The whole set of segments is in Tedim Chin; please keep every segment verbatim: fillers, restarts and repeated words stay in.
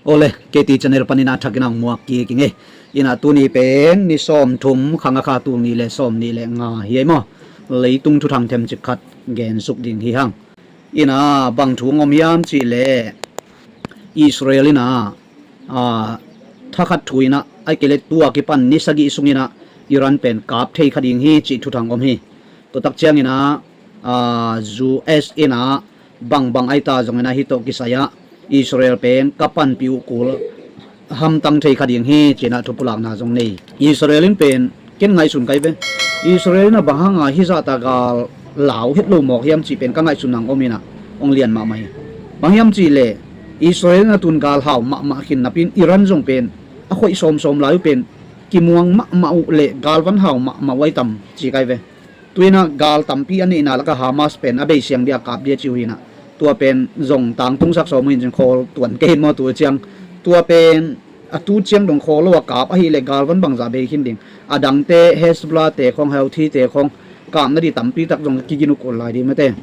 Ole, K T channel panin a thakin a hong muak kik ing e. Ina tuni pen ni sawm thum, kha nga kha tul nih le sawm nih le nga hi ei maw. Leitung thuthang themcik khat gensuk ding hi hang. Ina bang thu hong om hiam cih leh Israel ina, a, thakhat thu ina, ai kei le tua kipan ni sagih sung ina Iran pen kap thei kha ding hi cih thuthang om hi. Tua tak ciang ina, a, U S ina bangbang ai ta zong ina hih tawh kisai ah Israel pen ka panpih uh kul hamtang thei kha ding hi ci ina thupulakna zong nei. Israel in pen ken ngaihsun kai ve. Israel ina bang hanga hih zahta gal lau het lo mawk hiam cih pen ka ngaihsun nang om ina hong lian mahmah hi. Bang hiam cih leh Israel ina tun gal hau mahmah khin napi in Iran zong pen a khoih sawmsawm lai uh pen kimuang mahmah uh le galvan hau mahmah uh ai tam ci kai ve. Tu ina gal tampi a neihna laka Hamas pen a beisiang dia kap dia ci uh hi ina. Tua pen zong tangtungsak sawm uh hi in cin khawl tuan kei maw tu ciang. Tua pen a tu ciang dong khawl lo a kap ahih leh galvan bangzah bei khin ding. A dangte Hezbollah te khong, Houthi te khong kap na di tampi tak zong kigin uh kul lai ding mate.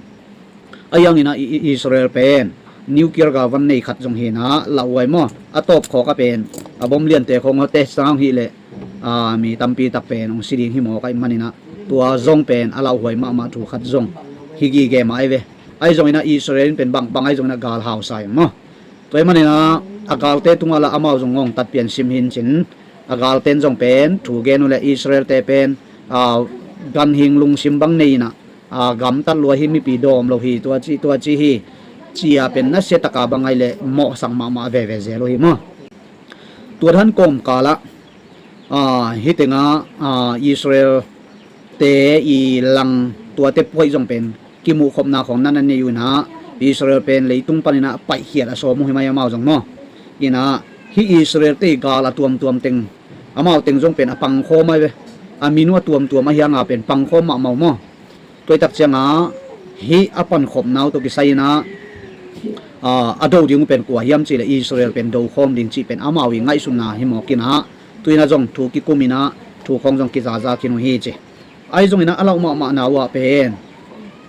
A yang ina i, i, Israel pen nuclear galvan nei khat zong hi ina lauhuai maw. A tawp khawk a pen a bom liante khong a test sang hih leh, a, mi tampi tak pen hong si ding hi mawk ai man ina tua zong pen a lauhuai mahmah thu khat zong hi gige mah ai ve. Ai zong ina Israel in pen bangbang ai zong ina gal hau sa ing maw. Tua ai man ina a galte tungah la amau zong ngong tat pian sim hin cin a galten zong pen thu gen uh le Israel te pen, a, ganhing lungsim bang nei ina, a, gamtat lua hi mipi dawm lo hi tua ci, tua ci hi. Cia pen nasia taka bang ai le mawhsak mahmah veve zel uh hi maw. Tua dan kawmkal ah, a, hih tengah, a, Israel te i lang tuate puaih zong pen kimuhkhopna khong nan a nei uh ina Israel pen leitung pan ina paihkhiat a sawm uh hi mai amau zong maw. Ina hih Israel te i gal a tuamtuam teng amau teng zong pen a pangkhawm ai ve. A min uh a tuamtuam a hianga pen pangkhawm mahmah uh maw. Tua i tak cianga hih a pankhopna uh tawh kisai ina, a, a do ding uh pen kua hiam cih leh Israel pen do khawm ding cih pen amau i ngaihsunna hi mawk ina tu ina zong thu kikum ina thu khong zong kizaza khin uh hi ci. Ai zong ina a lauh mahmahna uh ah pen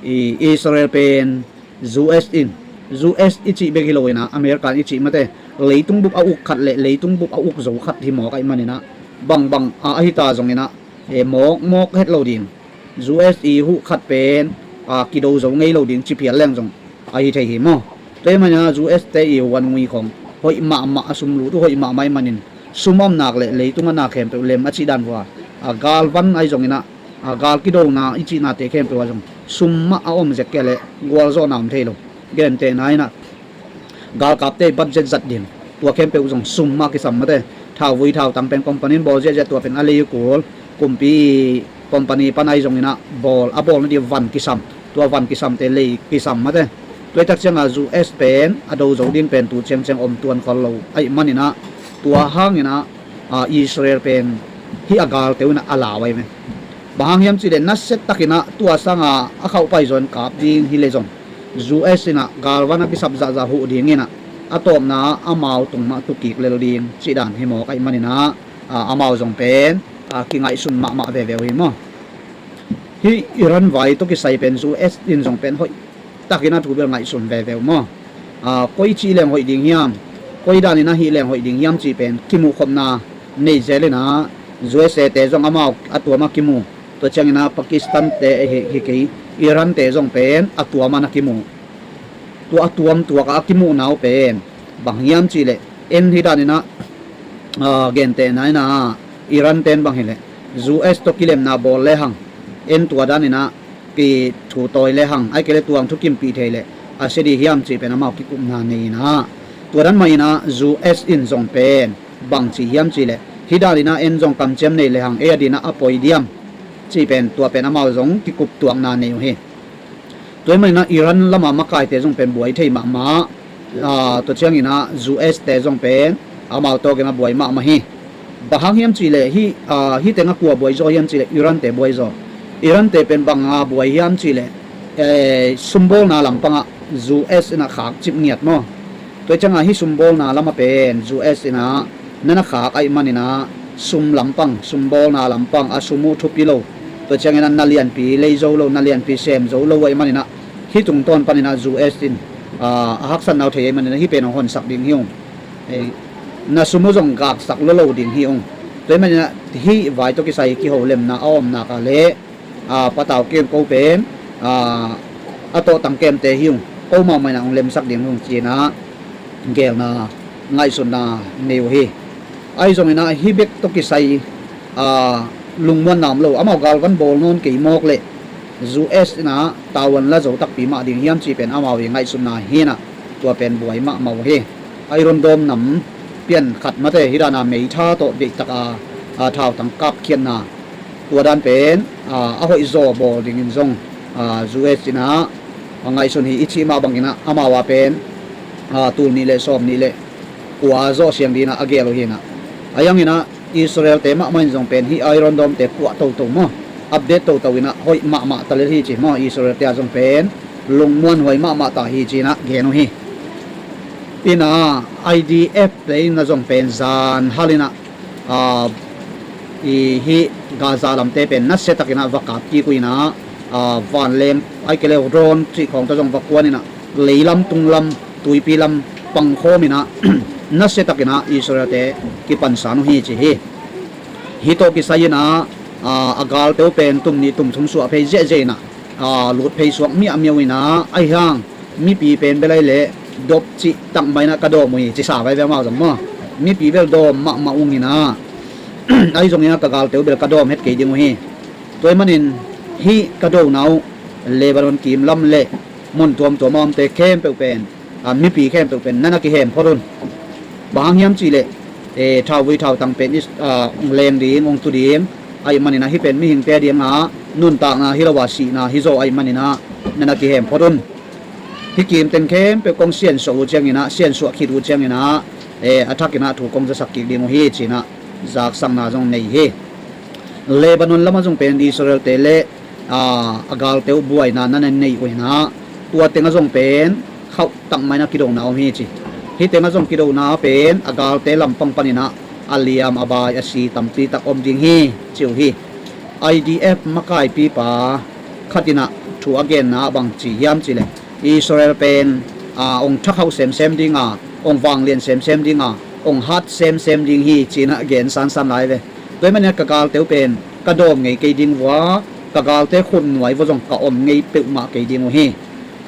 i Israel pen U S in, U S i cih bek hi lo ina America in i cih mate leitung bup a uk khat le leitung bup a uk zo khat hi mawk ai man ina bangbang a, ahi ta zong ina, e, mawkmawk het lo ding. U S i huh khat pen, a, kido zo ngei lo ding ci phial leng zong ahi thei hi maw. Tua ai man ina U S te i huan ngui khong hoih mahmah a sum lut uh hoih mahmah ai manin sum a om nak le leitung a na khempeuh lem a cih dan vua, a, galvan ai zong ina, a, gal kidona i cihnate khempeuh ah zong sum mah a om zek kei le gualzawhna om thei lo. Gentehna ina galkapte budget zat ding tua khempeuh zong sum mah kisam mate. Thauvui thautang pen company in bawl ziahziah tua pen a lei uh kul kumpi company pan ai zong ina bawl a bawl na di van kisam tua van kisamte lei kisam mate. Tua i tak cianga U S pen a do zo ding pen tu ciangciang om tuan khol lo ai man ina tua hang ina, a, Israel pen hih a galte uh ina a lau ai ve. Bang hang hiam cih leh nasia tak ina tua sanga a khauhpai zawn kap ding hi le zong U S ina galvan a kisap zahzah huh ding ina a tawpna amau tung mah tu kik lel ding cih dan hi mawk ai man ina, a, amau zong pen, a, kingaihsun mahmah veve uh hi maw. Hih Iran vai tawh kisai pen U S in zong pen hoih takin a thu bel ngaihsun veve uh maw. A, koi cih leng hoih ding hiam, koi danin a hih leng hoih ding hiam cih pen kimuhkhopna nei zel ina U S A te zong amau a tuam a kimu. Tua ciangin a Pakistan te hi, hi kei, Iran te zong pen a tuam a na kimu. Tua a tuam tuak a kimuhna uh pen bang hiam cih leh en hi danin a, a, gentehna ina Iran ten bang hi leh U S tawh kilemna bawl le hang en tua danin a kithu tawi le hang ai kei le tuang thu kimpih thei leh a sia di hiam cih pen amau kikupna nei ina tua dan mah ina U S in zong pen bang ci hiam cih leh hih danin a en zong kamciam nei le hang ei a din a a poi diam cih pen tua pen amau zong kikup tuakna nei uh hi. Tua ahih manin a Iran lama makaite zong pen buai thei mahmah. A, tua ciangin a U S te zong pen amau tawkin a buai mahmah hi. Bang hang hiam cih leh hih, a, hih teng a kua buai zaw hiam cih leh Iran te buai zaw. Iran te pen bang a buai hiam cih leh, eh, sumbawlna lampangah U S in a khak cip ngiat maw. Tua ciangah hih sumbawlna lamah pen U S in a na na khak ahih manin a sum lampang, sumbawlna lampang a sum uh thupi lo. Tua ciangin a na lianpi lei zo lo, na lianpi sem zo lo ahih manin a hih tungtawn panin a U S in, a, a haksatna uh thei ahih manin a hih pen a honsak ding hi ung. na sum uh zong gaksak lua lo ding hi ung. Tua ahih manin ah hih vai tawh kisai kiholemna a om nak leh, a, patau kei un, ko pen, a, a tawhtang kemte hi ung, ko mahmah in ah hong lemsak ding hi ung ci-in ah geelna, ngaihsutna nei uh hi. Ahi zongin ah hih bek tawh kisai, a, lungmuanna om lo, amau galvan bawl nawn kei mawk leh U S in ah tavuan la zo takpi mah ding hiam cih pen amau i ngaihsutna hi-in ah, tua pen buai mahmah uh hi. Iron Dome nam pian khat mate, hih dan a meitha tawh deihtak a, a, thautang kapkhiatna, tua dan pen, a, a hoihzaw bawl dingin zong, a, U S in ah a ngaihsun hi i cih mah bangin ah amau a pen, a, tul nih leh sawmnih leh kua zawh siang dingin ah a geel uh hi-in ah, a, ahih hangin ah Israel-te mahmah in zong pen hih Iron Dome-te puah toto maw, update toto in ah hoih mahmah ta lel hi ci maw, Israel-te a zong pen lungmuanhuai mahmah ta hi ci-in ah gen uh hi. In ah I D F-te in ah zong pen zan hal in ah, a, i hih Gaza lamte pen nasiatakin ah va kap kik uh in ah, a, vanleng, ahih kei leh drone cih khawng tawh zong va kuan in ah, leilam, tunglam, tuipi lam pangkhawm in ah nasiatakin ah Israel-te kipansan uh hi ci hi. Hih tawh kisai in ah, a, a galte uh pen tum nih tum thum suah phei ziahziah in ah, a, lut phei suak miahmiah uh in ah, ahih hang mipi pen bel ahih leh dop cih tak mah in ah ka dawm uh hi ci sa vai ve amau zong maw. Mipi bel dawm mahmah ung in ah, ahi zongin ah ka galte uh bel ka dawm het kei ding uh hi. Tua ahih manin hih ka dona uh Lebanon kiim lam leh mun tuamtuam a omte khempeuh pen, a, mipi khempeuh pen na na kihem phot un. Bang hang hiam cih leh, e, thauvui thautang pen i, a, hong leng ding, hong tu ding, ahih manin ah hih pen mihingte ading a nuntakna hi lo a, sihna hi zaw ahih manin ah na na kihem phot un. Hih kiim teng khempeuh kong siansuah uh ciangin ah, siansuah khit uh ciangin ah, e, a thakin ah thu kong zasak kik ding uh hi ci-in ah zaksakna zong nei hi. Lebanon lam ah zong pen Israel-te leh, a, a galte uh buaina na na nei uh in ah, tua teng ah zong pen khauh tak mah in ah kidona om hi ci. Hih teng ah zong kidona pen a galte lampang panin ah a liam, a bai, a si tampi tak om ding hi ci uh hi. I D F makaipipa khat in ah thu a genna ah bang ci hiam cih leh, Israel pen, a, hong thakhauh semsem ding a, hong vanglian semsem ding a, hong hat semsem ding hi ci-in ah gen sansan lai ve. Tua ahih manin ah ka galte uh pen ka dawm ngei kei ding uh a, ka galte khutnuai uah zong ka om ngei peuhmah kei ding uh hi.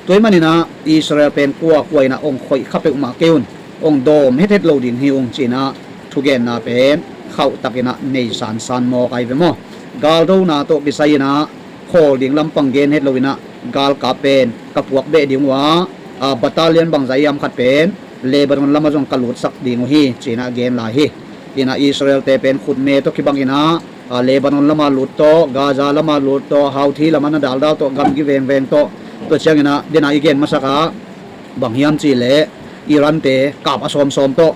Tua ahih manin ah Israel pen kuakua in ah hong khoih kha peuhmah kei un, hong dawm hethet lo ding hi ung ci-in ah thugenna pen khauh takin ah nei sansan mawk ahi ve maw. Galdona tawh kisai in ah khawl ding lampang gen het lo in ah, galkap pen ka puak beh ding uh a, a, battalion bangzah hiam khat pen Lebanon lam ah zong ka lutsak ding uh hi ci-in ah gen lai hi. In ah Israel-te pen khutme tawh kibang in ah, a, Lebanon lam ah lut tawh, Gaza lam ah lut tawh, Houthi lam ah na daldal tawh, gamgi vengveng tawh, tua ciangin ah den a i gen masak ah bang hiam cih leh Iran-te kap a sawmsawm tawh,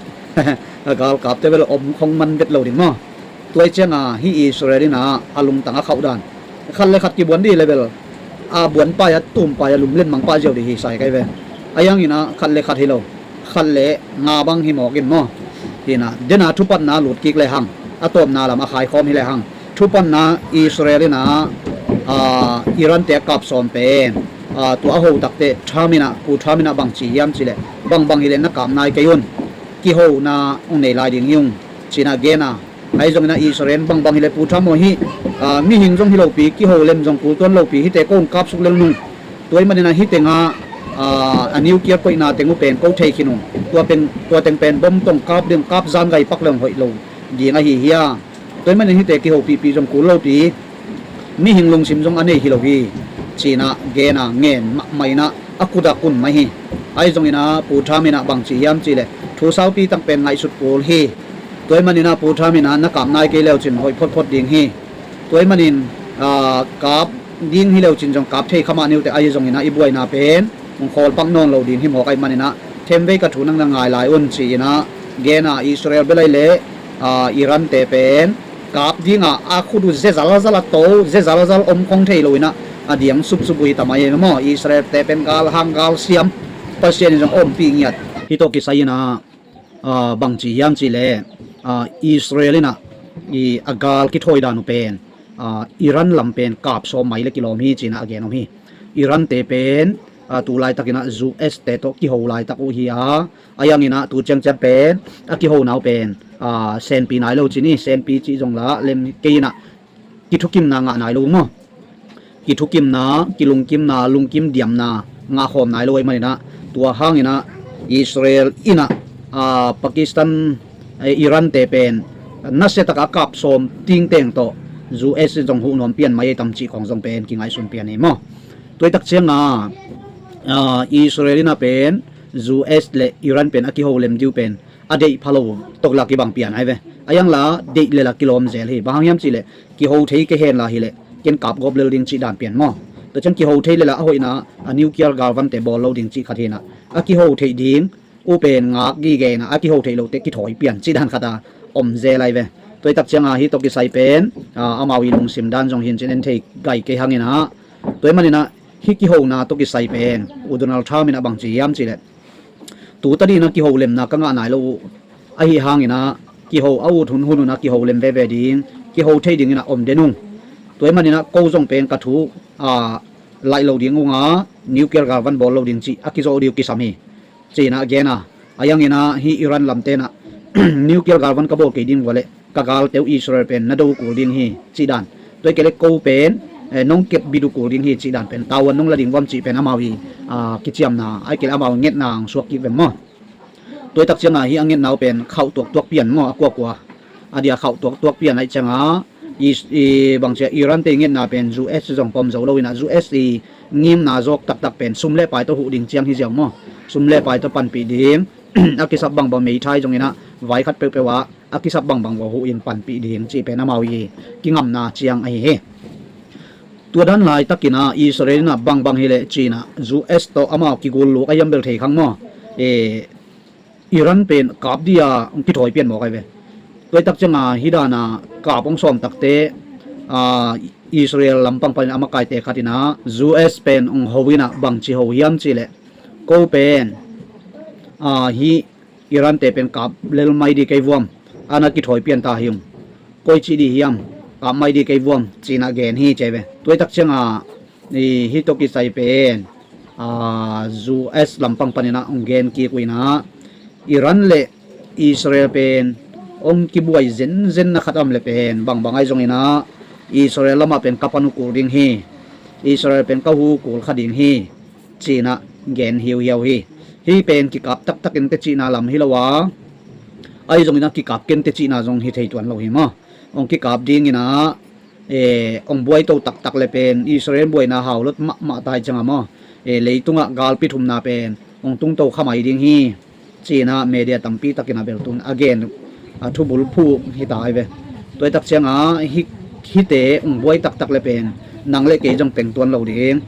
a, galkapte bel om khong man vet lo ding maw. Tua ahih ciangin ah hih Israel in ah a lungtang a khauh dan, khat le khat kibuan ding leh bel a buanpa in ah tumpa in ah lumlen mangpa ziau ding hi sa hi kei ve. Ahih hangin ah khat le khat hi lo, khat le nga bang hi mawk in maw. Hi in ah den a thupatna lut kik lehang, a tawpna lam a khaikhawm hi lehang, thupatna Israel in ah, a, Iran-te a kap sawm pen, a, tua a ho takteh Trump in ah, Pu Trump in ah bang ci hiam cih leh, bangbang hi leh na kap nai kei un, kihona hong nei lai ding hi ung ci-in ah gen a. Ahi zongin ah Israel in bangbang hi leh Pu Trump aw, hih, a, mihing zong hi lopi, kiho lem zong kul tuan lopi, hihte ko hong kapsuk lel nung. Tua ahih manin ah hih teng ah, a, a nuclear koihna teng uh pen ko thei khin ung. Tua pen, tua teng pen bom tawh kap ding, kap zan gai pak leng hoih lo ding ahi hi a. Tua ahih manin hihte kihopihpih zong kul lopi, mihing lungsim zong a nei hi lo hi ci-in ah gen a, ngen mahmah in ah a kut ah kun mai hi. Ahi zongin ah Pu Trump in ah bang ci hiam cih leh, thu saupi tak pen ngaihsut kul hi. Tua ahih manin ah Pu Trump in ah na kap nai kei leu cin hoih photphot ding hi. Tua ahih manin, a, kap ding hi leu cin zong kap thei kha mah ni uh teh, ahi zongin ah i buaina pen hong khawl pak nawn lo ding hi mawk ahih manin ah themvei ka thu nang na ngai lai un ci-in ah gen a. Israel bel ahih leh, a, Iran-te pen kap ding a, a khut uh zezalzal a to, zezalzal om khong thei lo in ah a diang supsup uh hi ta mai hi maw. Israel-te pen galhang galsiam, Pasian in zong ompih ngiat. Hih tawh kisai in ah, a, bang ci hiam cih leh, a, Israel in ah i a gal kithawi dan uh pen, a, Iran lam pen kap sawm mai leh kilawm hi ci-in ah a gen om hi. Iran-te pen, a, tu laitakin ah U S te tawh kiho laitak uh hi a, a yanginah tu ciangciang pen a kihonau pen a, senpi nai lo ci ni, senpi cih zong la lem kei inah kithukimna ngah nai lo maw? Kithukimna, kilungkimna, lungkim diamna ngahkhawm nai lo ahih maninah tua hanginah Israel inah a, Pakistan, eh, Iran te pen nasiataka a kap sawm tingteng tawh U S zong huh nuam pian mai ei tam cih khawng zong pen kingaihsun pian hi maw? Tuaitak cianga a, Israel inah pen U S le Iran pen a kiho lem diu pen a deih pha lo tawh la kibang pian ai ve. A yangla deih le la kilawm zel hi. Bang hang hiam cihleh kiho thei kei henla hileh ken kap gawp lel ding cih dan pian maw? Tua ciang kiho thei le la a hoihna a nuclear galvante bawl lo ding cih khat hinah a kiho theih ding uh pen ngak gige inah a kiho theih lote kithawi pian cih dan khata om zel ai ve. Tuaitak cianga hih tawh kisai pen a, amau i lungsim dan zong hin cin en thei gai kei hanginah tua ahih maninah hih kihona tawh kisai pen U Donald Trump inah bangci hiam cihleh tu tadinah kiho lemna ka ngah nai lo uh ahi hanginah kiho a ut hunhun unah kiho lem veve ding, kiho thei dinginah om den ung. Tua ahih maninah ko zong pen ka thu a, laih lo ding unga nuclear galvan bawl lo ding cih a kizawh dih uh kisam hi. Cinah gen a, a yanginah hih Iran lamtenah nuclear galvan ka bawl kei ding vua leh ka galte uh Israel pen na do kul ding hi cih dan. Tua hi kei leh ko pen eh, nong kep bit uh kul ding hi cih dan pen tavuan nong la ding vuam cih pen amau i a, kiciamna ai kei leh amau ngetna ang suak kik veng maw? Tuaitak cianga hih a ngetna uh pen khauh tuaktuak pian maw? A kuakua a dia khauh tuaktuak pian aih cianga i, i bangcia Iran te i ngetna pen U S zong pom zo lo inah U S i ngimna zawk taktak pen sum le pai tawh huh ding ciang hi ziau maw? Sum le pai tawh panpih ding a kisap bangbang meithai zonginah vai khat peuhpeuh ah a kisap bangbang vua huh in panpih ding cih pen amau i kingamna ciang ahi hi. Tua dan laitakinah Israel inah bangbang hileh cinah U S tawh amau kigul luk a hiam bel thei khang maw? Eh, Iran pen kap dia hong kithawi pian mawk ai ve. Tuaitak cianga hih dana kap hong sawm takte a, Israel lampang panin a makaite khatinah U S pen hong ho inah bangci ho hiam cihleh ko pen a, hih Iran te pen kap lel mai dih kei vuam, a na kithawi pian ta hi ung. Koi cih dih hiam, kap mai dih kei vuam cinah gen hi ci ai ve. Tuaitak cianga i, hih tawh kisai pen a, U S lampang paninah hong gen kik uh inah Iran le Israel pen hong kibuai zenzen na khat a om le pen bangbang ahi zonginah Israel lamah pen ka pan uh kul ding hi, Israel pen ka hu uh kul kha ding hi cinah gen hiuhiau hi. Hih pen kikap taktakin tecihna lam hi lo a, ahi zonginah kikap ken tecihna zong hi thei tuan lo hi maw? Hong kikap dinginah eh, hong buai to taktak le pen Israel buaina hau lot mahmah ta hi cianga maw? Eh, leitungah galpi thumna pen hong tungto kha mai ding hi cinah media tampi takinah beltun a gen a thubul phu hi ta ai ve. Tuaitak cianga hih, hihte hong buai taktak le pen nang le kei zong teng tuan lo ding.